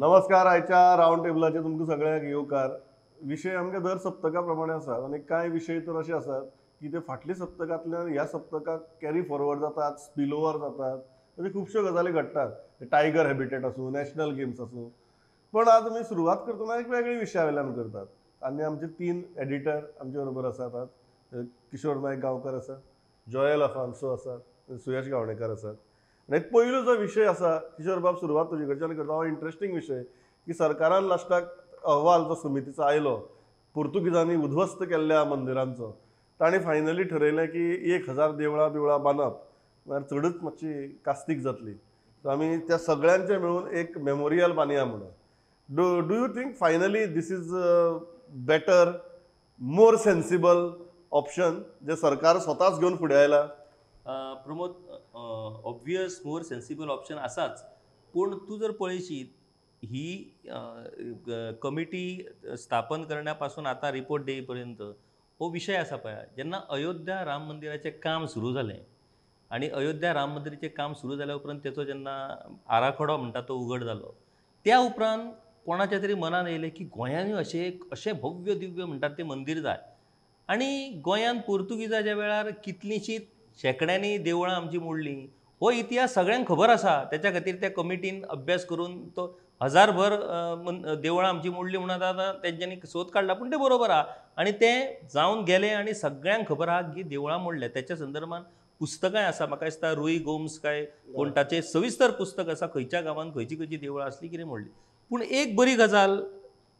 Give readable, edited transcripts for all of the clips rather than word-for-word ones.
नमस्कार. आयच्या रावंड टेबलाचेर तुमकां सगळ्यांक येवकार. विशय आमकां दर सप्तका प्रमाणे आसात आनी कांय विशय तर अशे आसात की ते फाटल्या सप्तकांतल्यान ह्या सप्तकाक कॅरी फॉरवर्ड जातात, स्पिल ओवर जातात, अश्यो खुबश्यो गजाली घडटात. टायगर हॅबिटेट आसूं, नॅशनल गेम्स आसूं. पण आज आमी सुरवात करतना एक वेगळे विशया वयल्यान करतात आनी आमचे तीन एडिटर आमचे बरोबर आसात आज. किशोर नायक गांवकर आसा, जॉयल अफान्सो आसा, सुयश गावणेकर आसात. आनी एक पयलो जो विशय आसा, किशोर बाब सुरवात तुजे कडच्यान करता. हो इंट्रस्टींग विशय की सरकारान लास्टाक अहवाल जो समितीचो आयलो पुर्तुगीजांनी उद्ध्वस्त केल्ल्या मंदिरांचो, तांणी फायनली ठरयलें की 1000 देवळां बिवळां बांदप म्हळ्यार चडूच मातशी कास्तीक जातली, सो आमी त्या सगळ्यांचें मेळून एक मेमोरियल बांदया म्हणून. Do you think finally this is better, more sensible option जे सरकार स्वताच घेवन फुडें आयला? Pramod, obvious more sensible option आसाच, पूण तूं जर पळयशी ही कमिटी स्थापन करण्या पासून आतां रिपोर्ट देई पर्यंत हो विशय आसा पळय. जेन्ना अयोध्या राम मंदिराचें काम सुरू जालें आनी अयोध्या राम मंदिराचें काम सुरू जाल्या उपरांत तेचो जेन्ना आराखडो म्हणटा तो उघड जालो, त्या उपरांत कोणाच्या तरी मनान येयलें की गोंयांनी अशें एक अशें भव्य दिव्य म्हणटात तें मंदीर जाय. आनी गोंयांत पुर्तुगीजाच्या वेळार कितलींशीं शेंकड्यांनी देवळां आमची मोडलीं, हो इतिहास सगळ्यांक खबर आसा. तेच्या खातीर त्या कमिटीन अभ्यास करून तो 1000 देवळां आमची मोडलीं म्हणून आतां तेंच्यांनी सोद काडला, पूण तें बरोबर आहा आनी तें जावन गेलें आनी सगळ्यांक खबर आहा की देवळां मोडल्या. तेच्या संदर्भान पुस्तकांय आसा, म्हाका दिसता रुई गोम्स काय कोण ताचें सविस्तर पुस्तक आसा, खंयच्या गांवांत खंयची खंयची देवळां आसली, कितें मोडली. पूण एक बरी गजाल,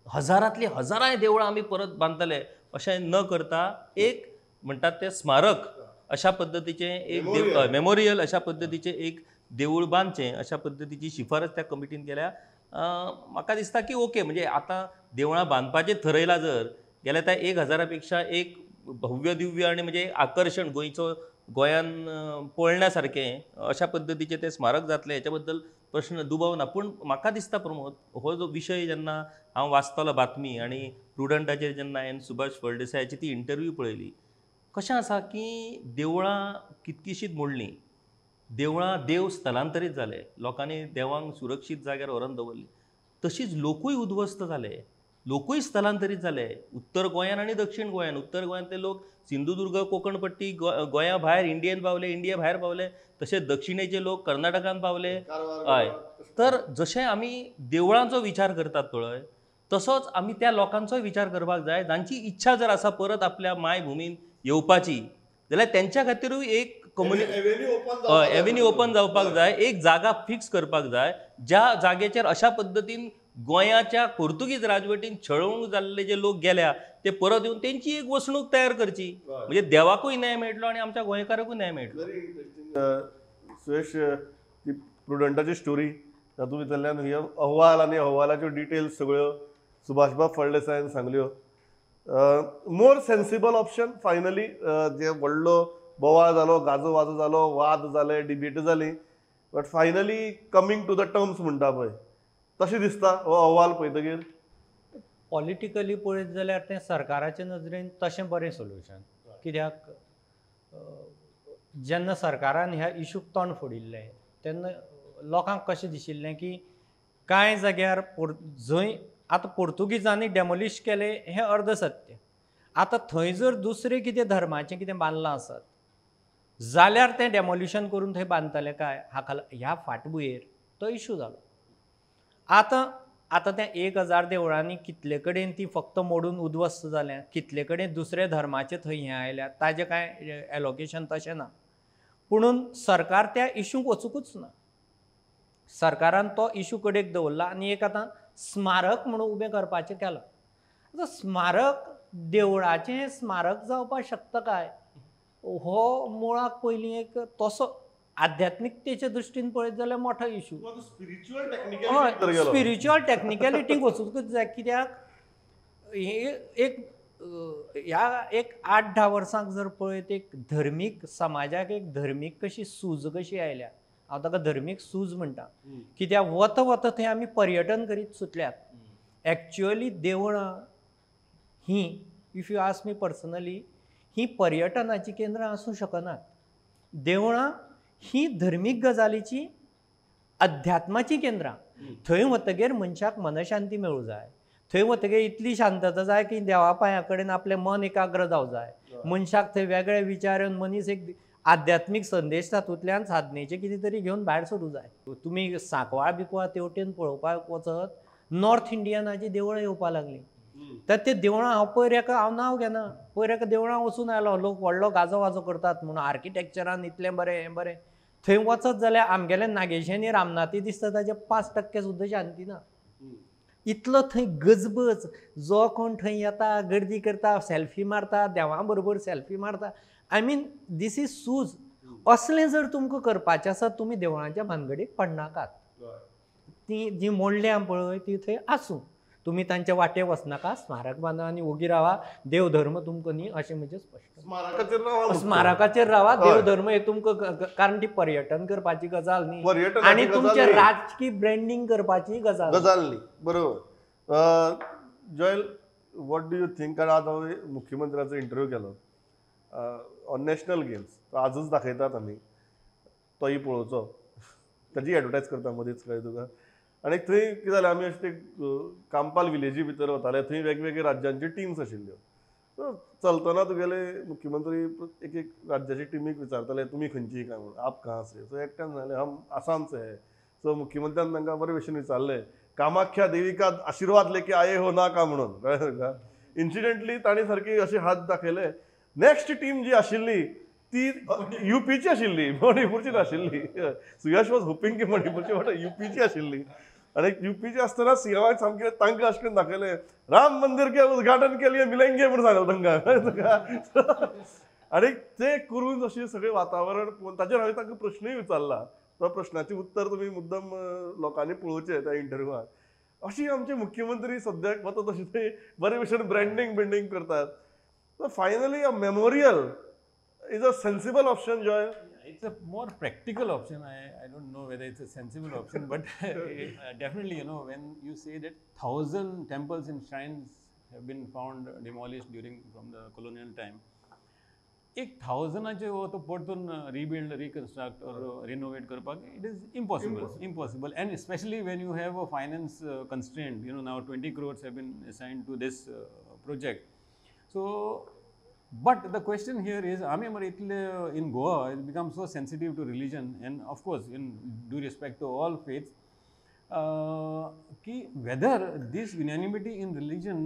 हजारांतली हजारांय देवळां आमी परत बांदतले अशें न करता एक म्हणटात तें स्मारक अशा पद्दतीचें एक मेमोरियल अशा पद्दतीचें एक देवूळ बांदचें अशा पद्दतीची शिफारस त्या कमिटीन केल्या. म्हाका दिसता की ओके, म्हणजे आतां देवळां बांदपाचें थरयलां जर गेल्यार त्या 1000 पेक्षा एक भव्य दिव्य आनी म्हणजे आकर्शण गोंयचो गोंयान पळोवण्या सारकें अशा पद्दतीचें तें स्मारक जातलें हेच्या बद्दल प्रश्न दुबाव ना. पूण म्हाका दिसता प्रमोद, हो जो विशय जेन्ना हांव वाचतालो बातमी आनी प्रुडंटाचेर जेन्ना हांवें सुभाष फळदेसायाची ती इंटरव्यू पळयली, कशें आसा की देवळां कितकीशींच मोडलीं, देवळां देव स्थलांतरीत जाले, लोकांनी देवांक सुरक्षीत जाग्यार व्हरून दवरली, तशीच लोकूय उद्ध्वस्त जाले, लोकूय स्थलांतरीत जाले उत्तर गोंयान आनी दक्षिण गोंयान. उत्तर गोंयांतले लोक सिंधुदुर्ग, कोंकणपट्टी, गोंया भायर इंडियेन पावले, इंडिया भायर पावले, तशें दक्षिणेचे लोक कर्नाटकान पावले. हय, तर जशें आमी देवळांचो विचार करतात पळय, तसोच आमी त्या लोकांचोय विचार करपाक जाय जांची इच्छा जर आसा परत आपल्या मायभुमीन येवपाची, जाल्यार तेंच्या खातीरूय एक एव्हेन्यू ओपन जावपाक जाय, एक जागा फिक्स करपाक जाय ज्या जागेचेर अशा पद्दतीन गोंयाच्या पुर्तुगीज राजवटीन छळवणूक जाल्ले जे लोक गेल्या ते परत येवन तेंची एक वसणूक तयार करची, म्हणजे देवाकूय न्याय मेळटलो आनी आमच्या गोंयकाराकूय न्याय मेळटलो. व्हेरी इंट्रस्टींग सुयश, ती प्रुडंटाची स्टोरी तातूंत भितरल्यान हे अहवाल आनी अहवालाच्यो डिटेल्स सगळ्यो सुभाषबाब फळदेसायान सांगल्यो. मोर सेन्सिबल ऑप्शन फायनली, जे व्हडलो बोवाळ जालो, गाजो वाजो जालो, वाद जाले, डिबेट जाली, but finally coming to the terms म्हणटा पळय तशें दिसता हो अहवाल पळयतकीर. पॉलिटिकली पळयत जाल्यार तें सरकाराचे नदरेन तशें बरें सोल्युशन, कित्याक जेन्ना सरकारान ह्या इशूक तोंड फोडिल्लें तेन्ना लोकांक कशें दिशिल्लें की कांय जाग्यार जंय आतां पोर्तुगीजांनी डेमोलिश केलें हें अर्द सत्य, आतां थंय जर दुसरें कितें धर्माचें कितें बांदलां आसत जाल्यार तें डेमोलिशन करून थंय बांदतले काय, हाका ह्या फाटभुंयेर तो इशू जालो. आतां आतां त्या 1000 देवळांनी कितले कडेन ती फक्त मोडून उद्ध्वस्त जाल्या, कितले कडेन दुसऱ्या धर्माचे थंय हें आयल्या ताजें कांय एलोकेशन तशें ना, पुणून सरकार त्या इशूंक वचुंकूच ना. सरकारान तो इशू कडेक दवरला आनी एक आतां स्मारक म्हणून उबें करपाचें केलां. आतां स्मारक देवळाचें स्मारक जावपाक शकता काय हो मुळाक पयलीं एक तसो आध्यात्मिकतेच्या दृश्टीन पळयत जाल्यार मोठो इशू. हय, स्पिरिच्युअल टॅक्निकलिटीक वचूंकच जाय, कित्याक हे एक ह्या एक 8-10 वर्सांक जर पळयत एक धर्मीक समाजाक एक धर्मीक कशी सूज कशी आयल्या, हांव ताका धर्मीक सूज म्हणटा, कित्याक वता वता थंय आमी पर्यटन करीत सुटल्यात. एक्च्युअली देवळां ही if you ask me personally ही पर्यटनाची केंद्रां आसूं शकनात. देवळां ही धर्मीक गजालीची अध्यात्माची केंद्रां. थंय वतगीर मनशाक मनशांती मेळूं जाय, थंय वतगीर इतली शांतता जाय की देवा पांया कडेन आपलें मन एकाग्र जावं जाय. मनशाक थंय वेगळे विचार येवन मनीस एक आध्यात्मीक संदेश तातूंतल्यान साधनेचे कितें तरी घेवन भायर सरूं जाय. तुमी सांकवाळ बिकवाळ तेवटेन पळोवपाक वचत नॉर्थ इंडियनाची देवळां येवपाक लागलीं. तर ते देवळां हांव पयर एका, हांव नांव घेना, पयर एका देवळां वचून आयलो, लोक व्हडलो गाजो वाजो करतात म्हणून आर्किटेक्चरान इतलें बरें हें बरें. थंय वचत जाल्यार आमगेले नागेशी आनी रामनाथी दिसता ताजे 5% सुद्दां शांती ना. इतलो थंय गजबज, जो कोण थंय येता गर्दी करता, सेल्फी मारता, देवा बरोबर सेल्फी मारता. I mean this is सूज. असलें जर तुमकां करपाचें आसा तुमी देवळांच्या भानगडीक पडनाकात. ती जी मोडल्या पळय ती थंय आसूं, तुमी तांच्या वाटे वचनाका, स्मारक बांदा आनी ओगी रावा. देव धर्म तुमकां न्ही अशें म्हणजे स्पश्ट. स्मारकाचेर रावा, देव धर्म हे तुमकां, कारण ती पर्यटन करपाची गजाल न्ही आनी तुमचें राजकी ब्रँडींग करपाची गजाल गजाल न्ही. बरोबर. Joel, what do you think? कारण आज हांवें मुख्यमंत्र्याचो इंटरव्यू केलो ऑन नॅशनल गेम्स, तो आजच दाखयतात आमी, तोय पळोवचो, ताजी एडवर्टायज करता मदींच कळ्ळें तुका. आनी थंय कितें जालें, आमी अशें ते कांपाल विलेजी भितर वताले, थंय वेगवेगळे राज्यांच्यो टिम्स आशिल्ल्यो. सो चलतना तुगेले मुख्यमंत्री एक एक राज्याचे टिमीक विचारताले तुमी खंयची काय म्हणून, आप कहाँ से. सो एकट्यान सांगलें हम आसाम से है. सो मुख्यमंत्र्यान तांकां बरे भशेन विचारलें कामाख्या देवी का आशिर्वाद लेके आये हो ना का म्हणून, कळ्ळें तुका. इन्सिडेंटली तांणी सारकी अशे हात दाखयले. नेक्स्ट टीम जी आशिल्ली ती युपीची आशिल्ली, मणिपूरची नाशिल्ली. सुयश वॉज होपिंग की मणिपूरची, बट युपीची आशिल्ली. आनी युपीची आसतना सीएमाक सामकें तांकां अशें करून दाखयलें राम मंदिर के उद्घाटन के लिए मिलेंगे म्हणून सांगलें तांकां, तुका. आनी ते करून अशें सगळें वातावरण पळोवन ताचेर हांवें तांकां प्रश्नूय विचारला, तो प्रश्नाचें उत्तर तुमी मुद्दम लोकांनी पळोवचें त्या इंटरव्यूआन. अशी आमचे मुख्यमंत्री सद्याक वता तशें ते बरे भशेन ब्रँडींग बिंडींग करतात. So finally a memorial is a sensible option, Joel. It's a more practical option. I don't know whether it's a sensible option, but definitely, you know, when you say that 1,000 temples and shrines have been found demolished during from the colonial time, 1,000 तो परतून rebuild, reconstruct or renovate करपाक it is impossible, impossible. And especially when you have a finance constraint, you know, now 20 crores have been assigned to this project. So, but the question here is, I mean, in Goa, it becomes so sensitive to religion, and of course, in due respect to all faiths, ki whether this unanimity in religion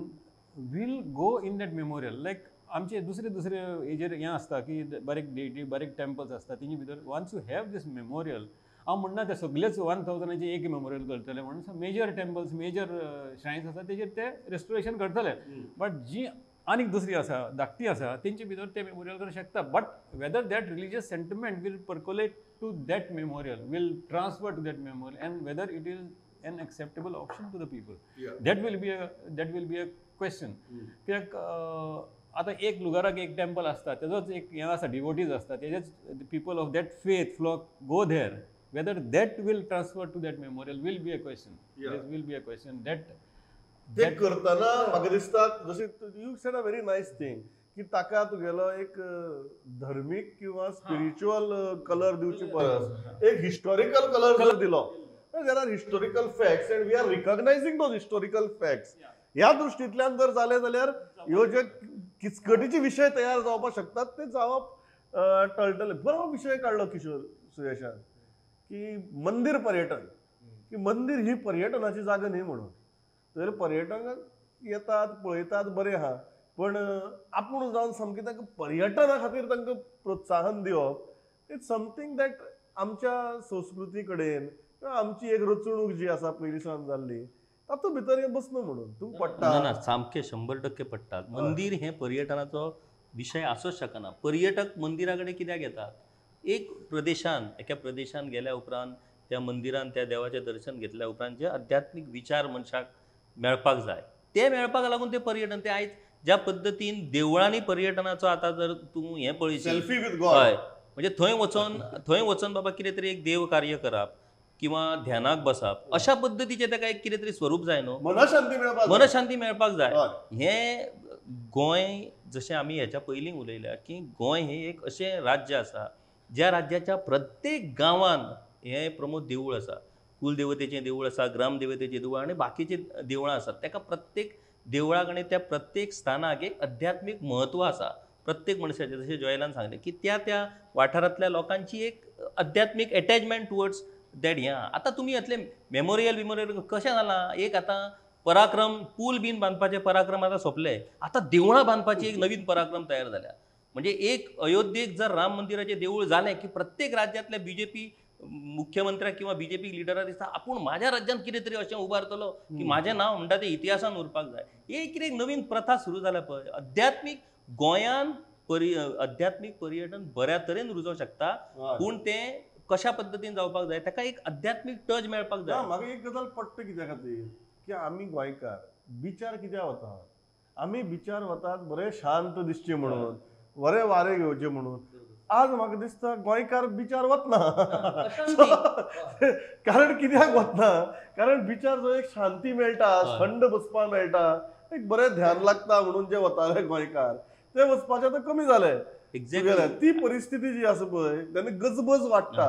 will go in that memorial. Like, आमचे दुसरे दुसरे हेजेर हें आसता की बारीक deity, बारीक temples आसता तेंचे भितर once you have this memorial, हांव म्हणना ते सगळेच 1,000 एक मेमोरियल करतले म्हणून, मेजर टेम्पल्स, मेजर श्रायन्स आसा तेजेर ते रेस्टोरेशन करतले. बट जी आनीक दुसरी आसा, धाकटी आसा, तेंचे भितर ते मेमोरियल करूंक शकता. But whether that religious sentiment will percolate to that memorial, will transfer to that memorial, and whether it is an acceptable option to the people, that will be a question. कित्याक आतां एक लुगाराक एक temple आसता, तेजोच एक हें आसा, devotees आसता, तेजेच people of that faith flock go there. Whether that will transfer to that memorial will be a question. This will be a question that ते करतना म्हाका दिसता जशें you said a very nice thing की ताका तुगेलो एक धर्मीक किंवा स्पिरिच्युअल कलर दिवचे परस एक हिस्टॉरिकल कलर जर दिलो, there are historical facts and we are recognising those historical facts. ह्या दृश्टींतल्यान जर जालें जाल्यार ह्यो जे किचकटीचे विशय तयार जावपाक शकतात ते जावप टळटले. बरो विशय काडलो किशोर सुयशान की मंदीर पर्यटन, की मंदीर ही पर्यटनाची जागा न्ही म्हणून. तर पर्यटक येतात पळयतात बरें आहा, पण आपूण जावन सामकें तांकां पर्यटना खातीर तांकां प्रोत्साहन दिवप it's something that आमच्या संस्कृती कडेन किंवा आमची एक रचणूक जी आसा पयलीं सावन जाल्ली तातूंत भितर हें बसना म्हणून तुमकां पडटा ना? सामकें 100% पडटा. मंदीर हें पर्यटनाचो विशय आसूंक शकना. पर्यटक मंदिरा कडेन कित्याक येतात? एक प्रदेशान, एका प्रदेशान गेल्या उपरांत त्या मंदिरान त्या देवाचें दर्शन घेतल्या उपरांत जे आध्यात्मीक विचार मनशाक मेळपाक जाय ते मेळपाक लागून ते पर्यटन. ते आयज ज्या पद्दतीन देवळांनी पर्यटनाचो आतां जर तूं हें पळयशी, सेल्फी विथ गॉड, हय, म्हणजे थंय वचोन बाबा कितें तरी एक देव कार्य करप किंवा ध्यानाक बसप अशा पद्दतीचें ताका एक कितें तरी स्वरूप जाय न्हू, मनशांती मेळपाक, मनशांती मेळपाक जाय. हें गोंय जशें आमी हेच्या पयलीं उलयल्या की गोंय हें एक अशें राज्य आसा ज्या राज्याच्या प्रत्येक गांवान हें प्रमोद देवूळ आसा. कुलदेवतेचें देवूळ आसा, ग्रामदेवतेचें देवूळ आनी बाकीचीं देवळां आसात. ताका प्रत्येक देवळाक आनी त्या प्रत्येक स्थानाक एक अध्यात्मीक म्हत्व आसा प्रत्येक मनशाचें. जशें जॉयलान सांगलें की त्या त्या वाठारांतल्या लोकांची एक अध्यात्मीक एटॅचमेंट टुवर्ड्स that. हें आतां तुमी येतले मेमोरियल बिमोरियल कशें जालां, एक आतां पराक्रम पूल बीन बांदपाचे पराक्रम आतां सोंपले, आतां देवळां बांदपाची एक नवीन पराक्रम तयार जाल्या. म्हणजे एक अयोध्येक जर राम मंदिराचें देवूळ जालें की प्रत्येक राज्यांतल्या बीजेपी मुख्यमंत्र्याक किंवा बीजेपी लिडराक दिसता आपूण म्हाज्या राज्यांत कितें तरी अशें उबारतलो की म्हाजें नांव म्हणटा तें इतिहासान उरपाक जाय. एक कितें नवीन प्रथा सुरू जाल्या पळय. अध्यात्मीक गोंयान अध्यात्मीक पर्यटन बऱ्या तरेन रुजोवंक शकता, पूण तें कशा पद्दतीन जावपाक जाय, ताका एक अध्यात्मीक टच मेळपाक जाय. म्हाका एक गजाल पडटा कित्या खातीर की आमी गोंयकार बिचार कित्याक वतात, आमी बिचार वतात बरें शांत दिसचें म्हणून, बरें वारें घेवचें म्हणून. आज म्हाका दिसता गोंयकार बिचार वतना कारण कित्याक वतना, कारण बिचार जो एक शांती मेळटा, थंड बसपाक मेळटा, एक बरें ध्यान लागता म्हणून जे वताले गोंयकार ते वचपाचें आतां कमी जालें. एक्झॅक्टली ती परिस्थिती जी आसा पळय तेन्ना गजबज वाडटा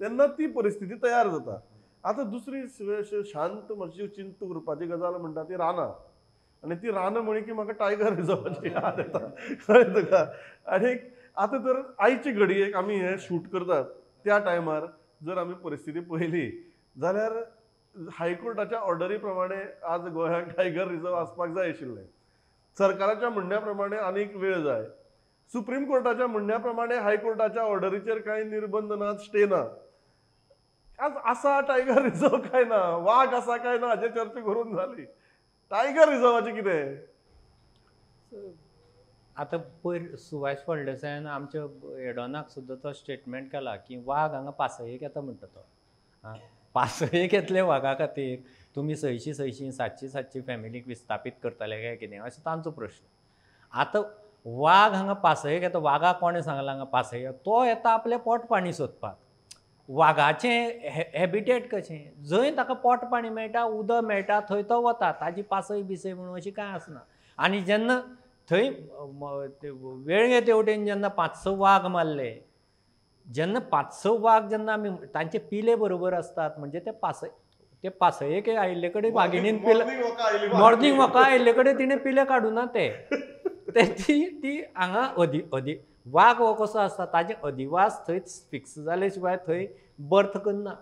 तेन्ना ती परिस्थिती तयार जाता. आतां दुसरी शांत मातशी चिंत उरपाची गजाल म्हणटा ती रानां, आनी ती रानां म्हळी की म्हाका टायगर रिजर्वाची याद येता, कळ्ळें तुका. आनी आतां तर आयचे घडयेक आमी हें शूट करतात त्या टायमार जर आमी परिस्थिती पळयली जाल्यार हायकोर्टाच्या ऑर्डरी प्रमाणे आज गोंयांत टायगर रिजर्व आसपाक जाय आशिल्लें. सरकाराच्या म्हणण्या प्रमाणे आनीक वेळ जाय, सुप्रीम कोर्टाच्या म्हणण्या प्रमाणे हायकोर्टाच्या ऑर्डरीचेर कांय निर्बंध ना, स्टे ना. आज आसा टायगर रिजर्व काय ना, वाग आसा काय ना हाजेर चर्चा करून जाली. टायगर रिजर्वाचें कितें आतां पयर सुभाष फळदेसायान आमच्या एडोनाक सुद्दां तो स्टेटमेंट केला की वाग हांगा पासयेक येता म्हणटा तो. आं, पासयेक येतले वागा खातीर तुमी 600 600 700 700 फॅमिलीक विस्थापीत करतले काय कितें अशें तांचो प्रश्न. आतां वाग हांगा पासयेक येता, वागाक कोणें सांगलां हांगा पासयेक, तो येता आपलें पोट पाणी सोदपाक. वागाचें हॅबिटेट कशें, जंय ताका पोट पाणी मेळटा, उदक मेळटा थंय तो वता, ताजी पासय बिसय म्हणून अशी कांय आसना. आनी जेन्ना थंय वेळगे तेवटेन जेन्ना 5-6 वाग मारले, जेन्ना 5-6 वाग जेन्ना आमी तांचे पिले बरोबर आसतात म्हणजे ते पासय ते पासयेक आयिल्ले कडेन वागिणीन पिले, मॉर्निंग वॉका आयिल्ले कडेन तिणें पिले काडूना ते ती ती हांगा अदी अदी वाग हो कसो आसता ताजे अधिवास थंय फिक्स जाले शिवाय थंय बर्थ करना.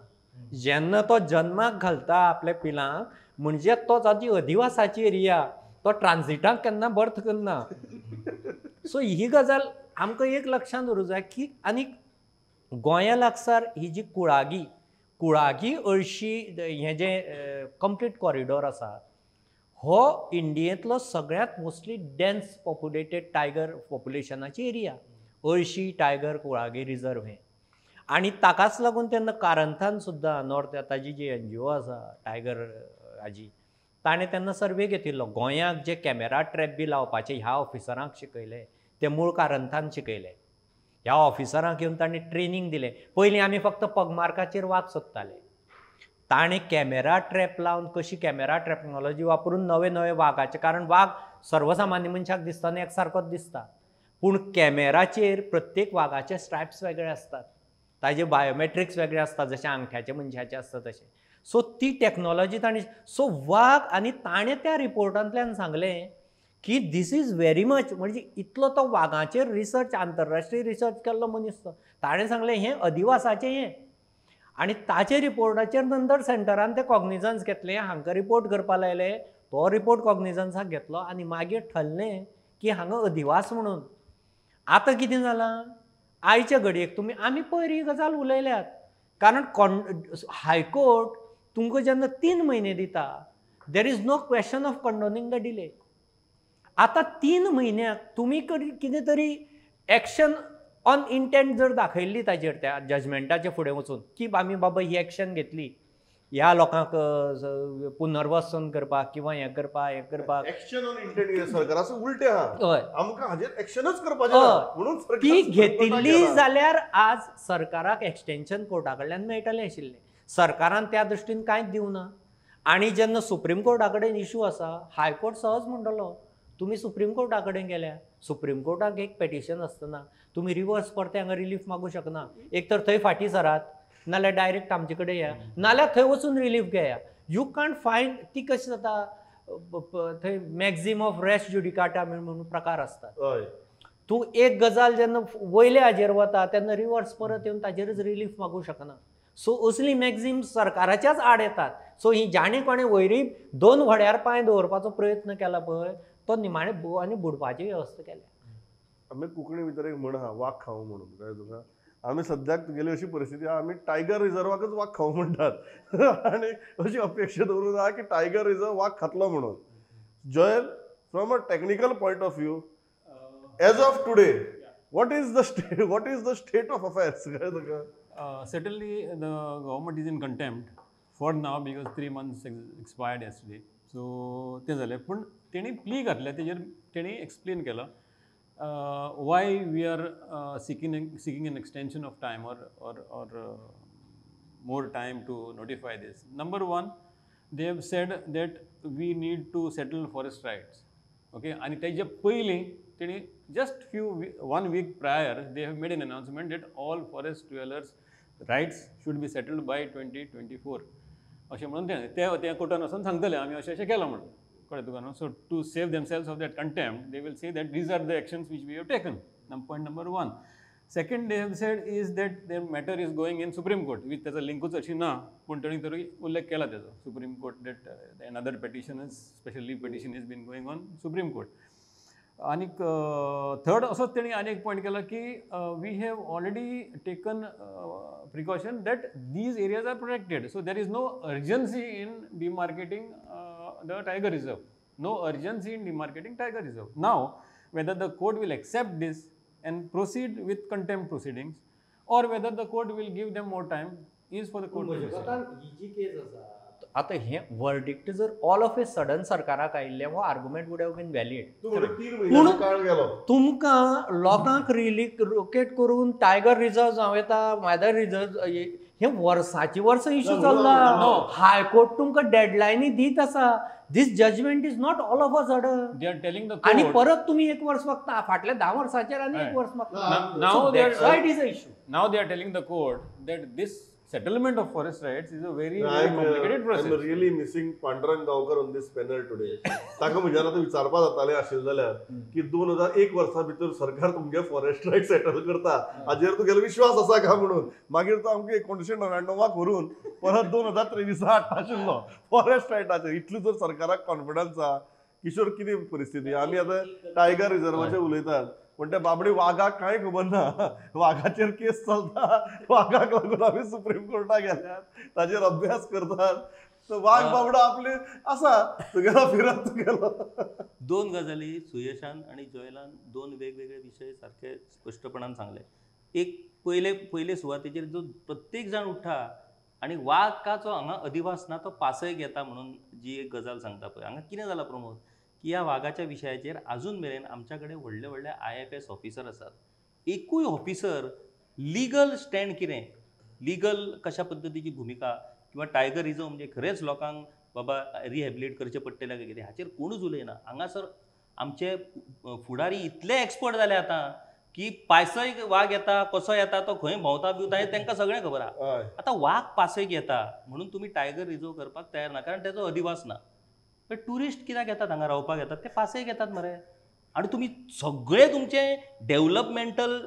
जेन्ना तो जन्माक घालता आपल्या पिलांक म्हणजे तो ताजी अधिवासाची एरिया, तो ट्रान्झिटाक केन्ना बर्थ करना. सो ही गजाल आमकां एक लक्षांत दवरूंक जाय की आनी गोंया लागसार ही जी कुळागी कुळागी अळशी हें जें कंप्लीट कॉरिडॉर आसा हो इंडियेंतलो सगळ्यांत मोस्टली डेन्स पॉप्युलेटेड टायगर पॉप्युलेशनाची एरिया, अळशी टायगर कुळागी रिजर्व हें. आनी ताकाच लागून तेन्ना कारंथान सुद्दां नॉर्थ ताजी जी एनजीओ आसा टायगर हाजी, ताणें तेन्ना सर्वे घेतिल्लो. गोंयाक जे कॅमेरा ट्रॅप बी लावपाचे ह्या ऑफिसरांक शिकयले, ते मूळ कारंथान शिकयले. ह्या ऑफिसरांक येवन ताणें ट्रेनींग दिलें. पयलीं आमी फक्त पगमार्काचेर वाग सोदताले, ताणें कॅमेरा ट्रॅप लावन कशी कॅमेरा टेक्नॉलॉजी वापरून नवे नवे वागाचे, कारण वाग सर्वसामान्य मनशाक दिसतना एकसारकोच दिसता, पूण कॅमेराचेर प्रत्येक वागाचे स्ट्रायप्स वेगळे आसतात, ताजे बायोमेट्रिक्स वेगळे आसतात, जशें आंगठ्याचे मनशाचे आसता तशें. सो ती टॅक्नॉलॉजी ताणें, सो वाग आनी ताणें त्या रिपोर्टांतल्यान सांगलें की this is very much, म्हणजे इतलो तो वागाचेर रिसर्च, आंतरराष्ट्रीय रिसर्च केल्लो मनीस तो, ताणें सांगलें हें अधिवासाचें हें. आनी ताचे रिपोर्टाचेर नंतर सेंटरान ते कॉग्निजन्स घेतलें, हांकां रिपोर्ट करपा लायले, तो रिपोर्ट कॉग्निजन्साक घेतलो आनी मागीर ठरलें की हांगा अधिवास म्हणून. आतां कितें जालां आयच्या घडयेक तुमी आमी पयर ही गजाल उलयल्यात, कारण हायकोर्ट तुमकां जेन्ना 3 म्हयने दिता there is no question of condoning the delay. आतां 3 म्हयन्याक तुमी कितें तरी एक्शन ऑन इंटेंट जर दाखयल्ली ताजेर त्या जजमेंटाच्या फुडें वचून की आमी बाबा ही एक्शन घेतली ह्या लोकांक पुनर्वसन करपाक किंवा हें करपाक हें करपाक, एक्शन ऑन इंटेंट सरकाराचो उलटें आहा, हय आमकां हाजेर एक्शनच करपाचें ना म्हणून ती घेतिल्ली जाल्यार आज सरकाराक एक्सटेंशन कोर्टा कडल्यान मेळटलें आशिल्लें. सरकारान त्या दृश्टीन कांयच दिवना. आनी जेन्ना सुप्रीम कोर्टा कडेन इशू आसा, हायकोर्ट सहज म्हणटलो तुमी सुप्रीम कोर्टा कडेन गेल्या, सुप्रीम कोर्टाक एक पेटिशन आसतना तुमी रिवर्स परते हांगा रिलीफ मागूं शकना, एक तर थंय फाटीं सरात नाल्यार डायरेक्ट आमचे कडेन या, नाल्यार थंय वचून रिलीफ घेया. You can't find ती कशी जाता थंय मॅक्झिम ऑफ रेस ज्युडिकाटा म्हणून प्रकार आसतात. तूं एक गजाल जेन्ना वयल्या हाजेर वता तेन्ना रिवर्स परत येवन ताजेरच रिलीफ मागूंक शकना. सो असली मॅक्झिम सरकाराच्याच आड येतात. सो ही जाणें कोणें वयरूय दोन व्हड्यार पांय दवरपाचो प्रयत्न केला पळय तो निमाणें आनी बुडपाची वेवस्था केल्या. आमी कोंकणी भितर एक म्हण आहा, वाग खावं म्हणून. कळ्ळें तुका? आमी सद्याक तुगेली अशी परिस्थिती आहा, आमी टायगर रिजर्वाकच वाग खावं म्हणटात आनी अशी अपेक्षा दवरून आहा की टायगर रिजर्व वाग खातलो म्हणून. Joel, from a technical point of view, as of today, what is the state of affairs? कळ्ळें तुका? Certainly the government is in contempt for now because 3 months expired yesterday. So तें जालें. पूण तेणी plea घातल्या तेजेर तेणी एक्सप्लेन केलां why we are seeking an extension of time or more time to notify this. Number one, they have said that we need to settle forest rights. Okay, आनी तेजे पयलीं तेणी just 1 week prior they have made an announcement that all forest dwellers rights should be settled by 2024. अशें म्हणून ते कोर्टान वचून सांगतले आमी अशें अशें केलां म्हणून. कळ्ळें तुका न्हू? So to save themselves of that contempt they will say that these are the actions which we have taken. Point number one. Second, they have said is that their matter is going in Supreme Court, which ताचा लिंकूच अशी ना, पूण तेणी तरी उल्लेख केला तेजो. Supreme Court that another petition is special leave petition is been going on Supreme Court. आनीक थर्ड असोच तेणी आनी एक पॉयंट केला की we have already taken precaution that these areas are protected, so there is no urgency in demarcating the tiger reserve. No urgency in demarcating tiger reserve. Now whether the court will accept this and proceed with contempt proceedings or whether the court will give them more time is for the court to decide. ही जी केस आसा आतां हें verdict जर all of a sudden सरकाराक आयिल्लें हो argument would have been valid. पूण तुमकां लोकांक रिलोकेट करून टायगर रिजर्व जावं येता, मायदर रिजर्व, हे वर्साची वर्सां इशू चल्ला. हायकोर्ट तुमकां डेडलायनी दीत आसा. This judgment is not all of a sudden. They are telling the court. आणि परत तुम्ही एक वर्ष मागता फाटल्या 10 वर्साचेर आनी एक वर्ष मागता. Now that's why it is a issue. Now they are telling the court that this settlement of forest rights is a very, very complicated process. I am really missing Pandurang Gaonkar on this panel today. ताका म्हज्यान आतां विचारपा जातालें आशिल्लें जाल्यार की 2001 वर्सा भितर सरकार तुमगे फॉरेस्ट रायट सेटल करता हाजेर तुगेलो विश्वास आसा काय म्हणून. मागीर तो आमकां 1999 व्हरून परत 2023 हाडटा आशिल्लो फॉरेस्ट रायटाचेर. इतलो जर सरकाराक कॉन्फिडन्स आहा, किशोर कितें परिस्थिती. आमी आतां टायगर रिजर्वाचेर उलयतात पण त्या बाबडी वागाक कांय खबर ना, वागाचेर केस चलता, वागाक लागून आमी सुप्रीम कोर्टाक गेल्यात, ताजेर अभ्यास करतात. वाग बाबडो आपले आसा तुगेलो फिरत तुगेलो. दोन गजाली सुयशान आनी जॉयलान दोन वेगवेगळे विशय सारखे स्पश्टपणान सांगले. एक पयले पयले सुवातेचेर जो प्रत्येक जाण उठ्ठा आनी वागाचो हांगा अधिवास ना तो पासय घेता म्हणून जी एक गजाल सांगता पळय, हांगा कितें जालां प्रमोद की ह्या वागाच्या विशयाचेर आजून मेरेन आमच्या कडेन व्हडले व्हडले IFS officer आसात. एकूय ऑफिसर लिगल स्टँड कितें, लिगल कशा पद्दतीची भुमिका किंवा टायगर रिजर्व म्हणजे खरेंच लोकांक बाबा रिहॅबिलिट करचें पडटलें काय कितें हाचेर कोणूच उलयना. हांगासर आमचे फुडारी इतले एक्सपर्ट जाले आतां की पासय वाग येता कसो येता तो खंय भोंवता बिवता हें तांकां सगळें खबर आहा. आतां वाग पासयक येता म्हणून तुमी टायगर रिजर्व करपाक तयार ना कारण तेजो अधिवास ना. पण ट्युरिस्ट कित्याक येतात हांगा रावपाक येतात ते पासयक येतात मरे. आनी तुमी सगळे तुमचे डेव्हलपमेंटल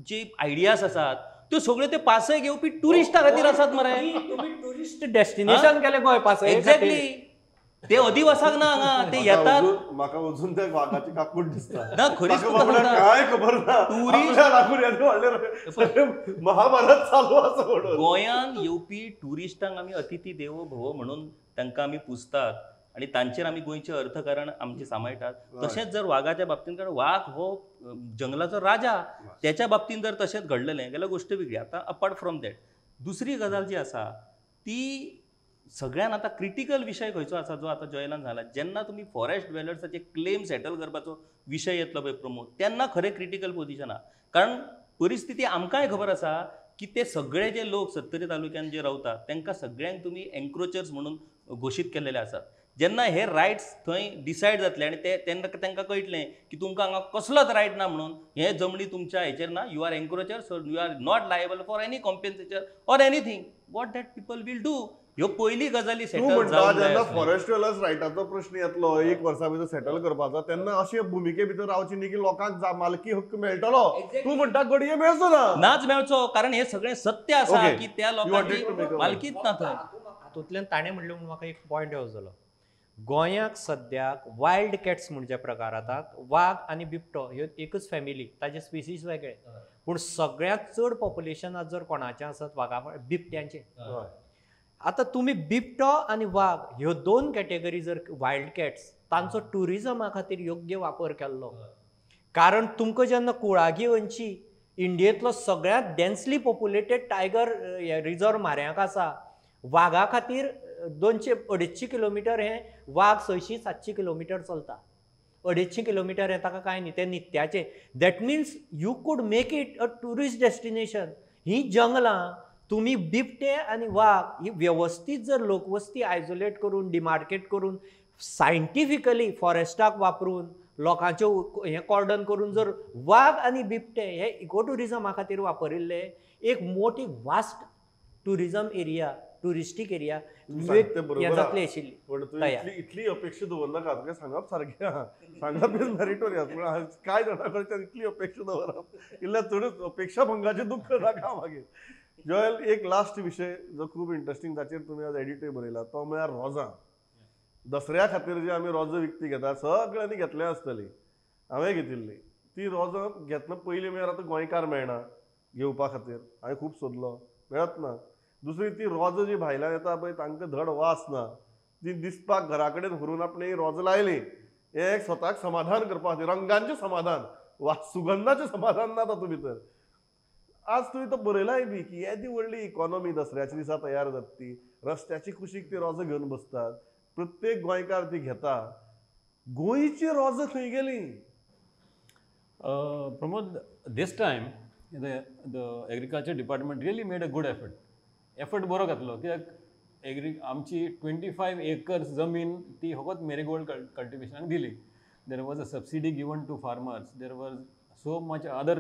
जे आयडियाज आसात त्यो सगळे ते पासयक येवपी ट्युरिस्टा खातीर आसात मरे. तुमी ट्युरिस्ट डेस्टिनेशन केलें गोंय पासये. एक्झॅक्टली, ते अधिवासाक ना हांगा ते येतात. म्हाका अजून त्या वागाची काकूट दिसता ना, खरीच काय खबर ना. टुरिस्ट महाभारत चालू आसा म्हणून गोंयांत येवपी ट्युरिस्टांक आमी अतिथी देवो भव म्हणून तांकां आमी पुजतात आनी तांचेर आमी गोंयचें अर्थकारण आमचें सांबाळटात. तशेंच जर वागाच्या बाबतींत, कारण वाग हो जंगलाचो राजा, त्याच्या बाबतींत जर तशेंच घडलेलें जाल्यार गोश्ट वेगळी. आतां अपार्ट फ्रॉम that दुसरी गजाल जी आसा ती सगळ्यान आतां क्रिटिकल विशय खंयचो आसा जो आतां जॉयलान जाला, जेन्ना तुमी फॉरेस्ट ड्वेलर्साचे क्लेम सेटल करपाचो विशय येतलो पळय प्रमोद, तेन्ना खरें क्रिटिकल पोजिशन आहा. कारण परिस्थिती आमकांय खबर आसा की ते सगळे जे लोक सत्तरी तालुक्यान जे रावतात तांकां सगळ्यांक तुमी एन्क्रोचर्स म्हणून घोशीत केलेले आसात. जेन्ना हे रायट्स थंय डिसायड जातले आनी ते तेन्ना तांकां कळटलें की तुमकां हांगा कसलोच रायट ना म्हणून हे जमनी तुमच्या हेचेर ना, you are encroacher, so you are not liable for any compensation or anything, what that people will do. ह्यो पयली गजाली सेटल जावंक जाय. जेन्ना फॉरेस्ट वेलस रायटाचो प्रश्न येतलो एक वर्सा भितर सेटल करपाचो तेन्ना अशे भुमिके भितर रावची न्ही की लोकांक मालकी हक्क मेळटलो. तूं म्हणटा घडये मेळचो ना, नाच मेळचो, कारण हे सगळें सत्य आसा की त्या लोकांची मालकीच ना थंय. हातूंतल्यान ताणें म्हणलें म्हणून म्हाका एक पॉयंट येवजलो. गोंयाक सद्याक वायल्ड कॅट्स म्हणजे प्रकार आतां वाग आनी बिबटो ह्यो एकच फॅमिली, ताजे स्पिसीस वेगळे, पूण सगळ्यांत चड पॉप्युलेशन आज जर कोणाचें आसत वागा बिबट्यांचें. आतां तुमी बिबटो आनी वाग ह्यो दोन कॅटेगरी जर वायल्ड कॅट्स तांचो ट्युरिजमा खातीर योग्य वापर केल्लो, कारण तुमकां जेन्ना कुळागी अंची इंडियेंतलो सगळ्यांत डेन्सली पॉप्युलेटेड टायगर रिजर्व माऱ्यांक आसा, वागा खातीर 200-250 किलोमिटर हे वाग 600-700 किलोमिटर चलता, 250 किलोमिटर हे ताका कांय न्ही, तें नित्याचें. That means you could make it a tourist destination. ही जंगलां तुमी बिबटे आनी वाग ही वेवस्थीत जर लोकवस्ती आयसोलेट करून डिमार्केट करून सायंटिफिकली फॉरेस्टाक वापरून लोकांच्यो हें कॉर्डन करून जर वाग आनी बिबटे हे इको ट्युरिजमा खातीर वापरिल्ले एक मोठी vast tourism area, touristic area जातली आशिल्ली. पण तूं इतली अपेक्षा दवरनाका, तुका सांगप सारकें आहा, सांगप is meritorious, पूण कांय जाणां कडच्यान इतली अपेक्षा दवरप इल्ल्या चडच अपेक्षा भंगाचें दुख्ख नाका मागीर. जोएल, एक लास्ट विशय जो खूब इंट्रस्टींग ताचेर तुमी आज एडिटूय बरयला तो म्हळ्यार रोजां. दसऱ्या खातीर जी आमी रोजां विकती घेता सगळ्यांनी घेतल्या आसतली, हांवें घेतिल्ली ती रोजां घेतना पयलीं म्हळ्यार आतां गोंयकार मेळना घेवपा खातीर, हांवें खूब सोदलो मेळत ना. दुसरी ती रोजां जी भायल्यान येता पळय तांकां धड वास ना, ती दिसपाक घरा कडेन व्हरून आपणें रोजां लायलीं हें एक स्वताक समाधान करपा खातीर, रंगांचें समाधान वा सुगंधाचें समाधान ना तातूंत भितर. आज तुवें तो बरयलाय बी की येदी व्हडली इकॉनॉमी दसऱ्याच्या दिसा तयार जाता, ती रस्त्याची कुशीक ती रोजां घेवन बसतात, प्रत्येक गोंयकार ती घेता. गोंयची रोजां खंय गेली? Pramod, this time the agriculture department really made a good effort. Effort बरो घातलो कित्याक एग्री आमची 25 एकर्स जमीन ती फकत मेरीगोल्ड कल्टिवेशनाक दिली. There was a subsidy given to farmers, there was so much other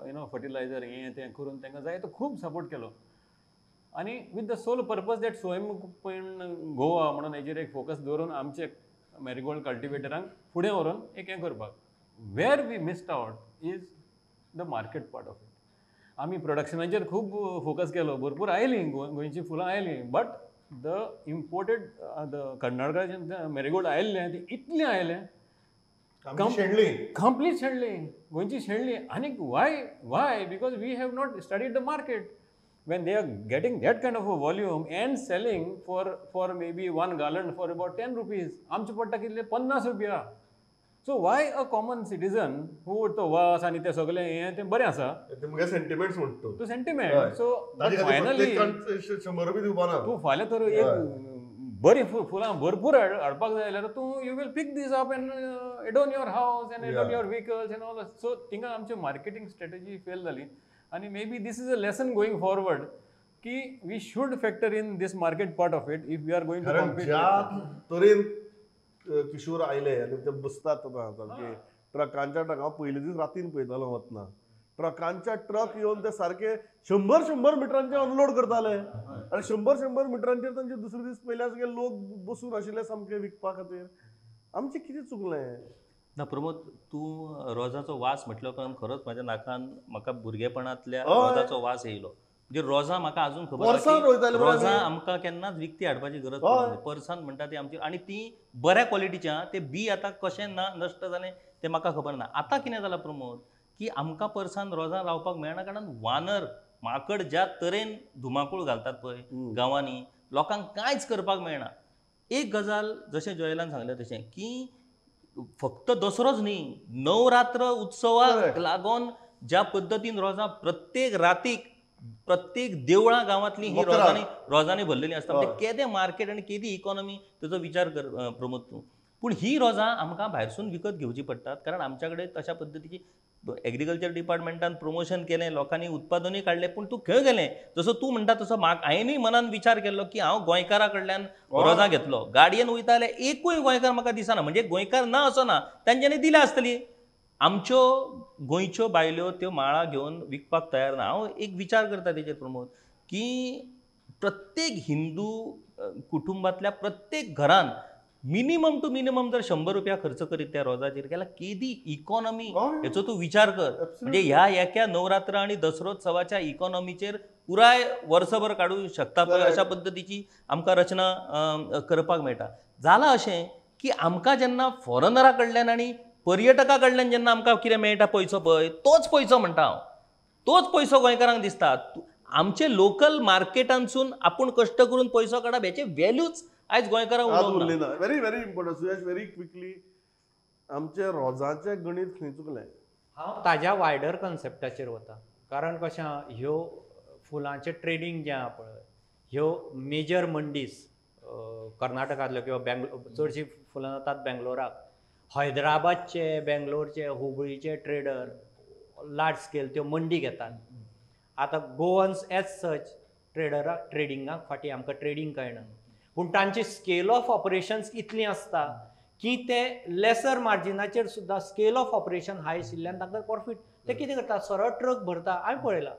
you know fertilizer हें तें करून तांकां जाय तो खूब सपोर्ट केलो. आनी with the sole purpose that स्वयं गोवा म्हणून हेजेर एक फोकस दवरून आमचे मेरीगोल्ड कल्टिवेटरांक फुडें व्हरून एक हें करपाक. Where we missed out is the market part of it. आमी प्रोडक्शनाचेर खूब फोकस केलो, भरपूर आयलीं गोंयचीं फुलां आयलीं, बट the imported the कर्नाटकाचे marigold आयिल्लें तें इतलें आयलें कंप्लीट शेणली, गोंयची शेणली. आनी why why because we have not studied the market. When they are getting that kind of a volume and selling for maybe one garland for about 10 rupees, आमचे पडटा कितले 50 रुपया. So why a common citizen who तो वास आनी ते सगळें हें तें बरें आसा, तुमगे सेंटिमेंट्स म्हणटा तो सेंटिमेंट. सो फायनली 100 रुपया दिवपा ना, तूं फाल्यां तर एक बरी फुलां भरपूर हाडपाक जाय जाल्यार तूं you will pick these up and adorn your house and adorn your vehicles and all. So थिंगा आमची मार्केटींग स्ट्रेटजी फेल जाली. आनी maybe this is a lesson going forward की we should factor in this market part of it if we are going to compete. ज्या तरेन किशोर आयले आनी ते बसतात आतां सारके ट्रकांच्या ट्रक, हांव पयले दीस रातीन पळयतालो वतना ट्रकांच्या ट्रक येवन ते सारके 100-100 मिटरांचे अनलोड करताले आनी 100-100 मिटरांचेर तांचे दुसरे दीस पयल्या सगळे लोक बसून आशिल्ले सामके विकपा खातीर. आमचें कितें चुकलें ना प्रमोद? तूं रोजाचो वास म्हटल्या उपरांत खरोच म्हाज्या नाकान म्हाका भुरगेपणांतल्या रोजाचो वास येयलो. म्हणजे रोजां म्हाका अजून खबर, रोजां आमकां केन्नाच विकती हाडपाची गरज पडना. परसान म्हणटा ती आमची, आनी ती बऱ्या क्वॉलिटीच्या, ते बी आतां कशें ना नश्ट जालें तें म्हाका खबर ना. आतां कितें जालां प्रमोद की आमकां परसान रोजां लावपाक मेळना, कारण वानर माकड ज्या तरेन धुमाकूळ घालतात पळय गांवांनी, लोकांक कांयच करपाक मेळना. एक गजाल जशें जोएलान सांगलें तशें की फक्त दसरोच न्ही, नवरात्र उत्सवाक लागून ज्या पद्दतीन रोजां प्रत्येक रातीक प्रत्येक देवळां गांवांतली ही रोजांनी रोजांनी भरलेली आसता. म्हणजे केदें मार्केट आनी केदी इकॉनॉमी तेजो विचार कर प्रमोद तूं. पूण ही रोजां आमकां भायरसून विकत घेवची पडटात, कारण आमच्या कडेन तशा पद्दतीची एग्रीकल्चर डिपार्टमेंटान प्रमोशन केलें, लोकांनी उत्पादनूय काडलें, पूण तूं खंय गेलें? जसो तूं म्हणटा तसो म्हाका हांवेंय मनान विचार केल्लो की हांव गोंयकारा कडल्यान रोजां घेतलो, गाडयेन वयता जाल्यार एकूय गोंयकार म्हाका दिसना, म्हणजे गोंयकार ना असो ना, तांच्यांनी दिल्या आसतली. आमच्यो गोंयच्यो बायल्यो त्यो माळा घेवन विकपाक तयार ना. हांव एक विचार करता तेजेर प्रमोद, की प्रत्येक हिंदू कुटुंबांतल्या प्रत्येक घरान मिनिमम टू मिनिमम जर 100 रुपया खर्च करीत त्या रोजाचेर गेल्यार केदी इकॉनॉमी हेचो तूं विचार कर. म्हणजे ह्या एका नवरात्र आनी दसरोत्सवाच्या इकॉनॉमीचेर पुराय वर्सभर काडूं शकता पळय, अशा पद्दतीची आमकां रचना करपाक मेळटा. जालां अशें की आमकां जेन्ना फॉरनरा कडल्यान आनी पर्यटका कडल्यान जेन्ना आमकां कितें मेळटा पयसो पळय, तोच पयसो म्हणटा हांव, तोच पयसो गोंयकारांक दिसता. आमचे लोकल मार्केटांतसून आपूण कश्ट करून पयसो काडप हेचे व्हॅल्यूच आयज गोंयकारांक उरली ना. Very very important Suyash, very quickly, आमचे रोजाचें गणीत खंय चुकलें? हांव ताज्या वायडर कन्सेप्टाचेर वता, कारण कशें ह्यो फुलांचें ट्रेडींग जें आहा पळय, ह्यो मेजर मंडीज कर्नाटकांतल्यो किंवा बेंगलोर, चडशीं फुलां जातात बेंगलोराक, हैदराबादचे, बेंगलोरचे, हुबळीचे ट्रेडर लार्ज स्केल त्यो मंडी घेतात. आतां गोवन्स एज सच ट्रेडराक ट्रेडिंगाक फाटीं, आमकां ट्रेडींग कळना, पूण तांची स्केल ऑफ ऑपरेशन्स इतली आसता की ते लेसर मार्जिनाचेर सुद्दां स्केल ऑफ ऑपरेशन हाय आशिल्ल्यान तांकां प्रॉफीट. ते कितें करता, सरळ ट्रक भरता, हांवें पळयला,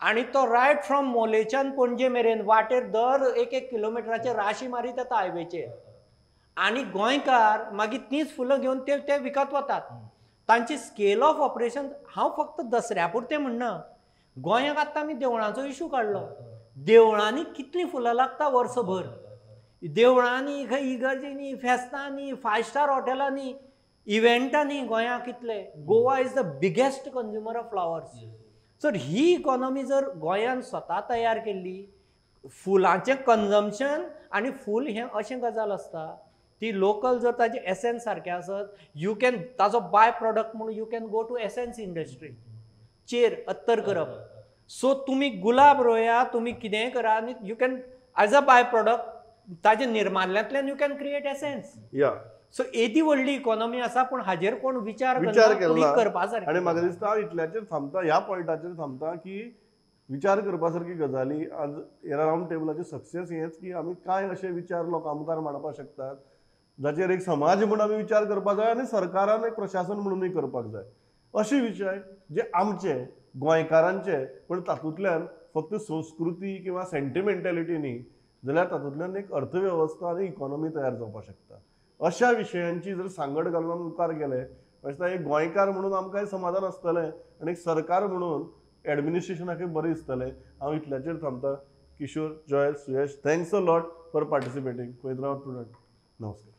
आनी तो रायट फ्रॉम मोलेच्यान पणजे मेरेन वाटेर दर एक एक किलोमिटराचेर राशी मारीत येता हायवेचेर, आनी गोंयकार मागीर तींच फुलां घेवन ते विकत वतात. तांची स्केल ऑफ ऑपरेशन, हांव फक्त दसऱ्या पुरतें म्हणना, गोंयाक आतां आमी देवळांचो इशू काडलो, देवळांनी कितलीं फुलां लागता वर्सभर, देवळांनी, इगर्जींनी, फेस्तांनी, फायव स्टार हॉटेलांनी, इव्हेंटांनी गोंयाक कितले. Goa is the biggest consumer of flowers. Sir he economy जर गोंयान स्वता तयार केल्ली, फुलांचें कन्जम्पशन आनी फूल हें अशें गजाल आसता ती लोकल जर ताजें एसेन्स सारकें आसत, you can ताजो बाय प्रोडक्ट म्हणून you can go to essence industry चेर अत्तर करप. सो तुमी गुलाब रोया, तुमी कितेंय करा आनी you can as a by product ताजे निर्माल्यांतल्यान you can create essence. So येदी व्हडली इकॉनॉमी आसा, पूण हाजेर कोण विचार करपा सारकें. आनी म्हाका दिसता इतल्याचेर थांबता, ह्या पॉयंटाचेर थांबता की विचार करपा सारकी गजाली आज ह्या रावंड टेबलाचे सक्सेस हेंच की आमी कांय अशे विचार लोकां मुखार मांडपाक शकतात जाचेर एक समाज म्हूण आमी विचार करपाक जाय आनी सरकारान एक प्रशासन म्हणूनय करपाक जाय. अशे विशय जे आमचे गोंयकारांचे, पण तातूंतल्यान फक्त संस्कृती किंवा सेंटिमेंटॅलिटी न्ही, जाल्यार तातूंतल्यान एक अर्थवेवस्था आनी इकॉनॉमी तयार जावपाक शकता. अशा विशयांची जर सांगड घालून मुखार गेले दिसता एक गोंयकार म्हणून आमकांय समाधान आसतलें आनी एक सरकार म्हणून एडमिनिस्ट्रेशनाकय बरें दिसतलें. हांव इतल्याचेर थांबता. Kishore, Joel, Suyash, thanks a lot for participating. पळयत रावात प्रुडंट. नमस्कार.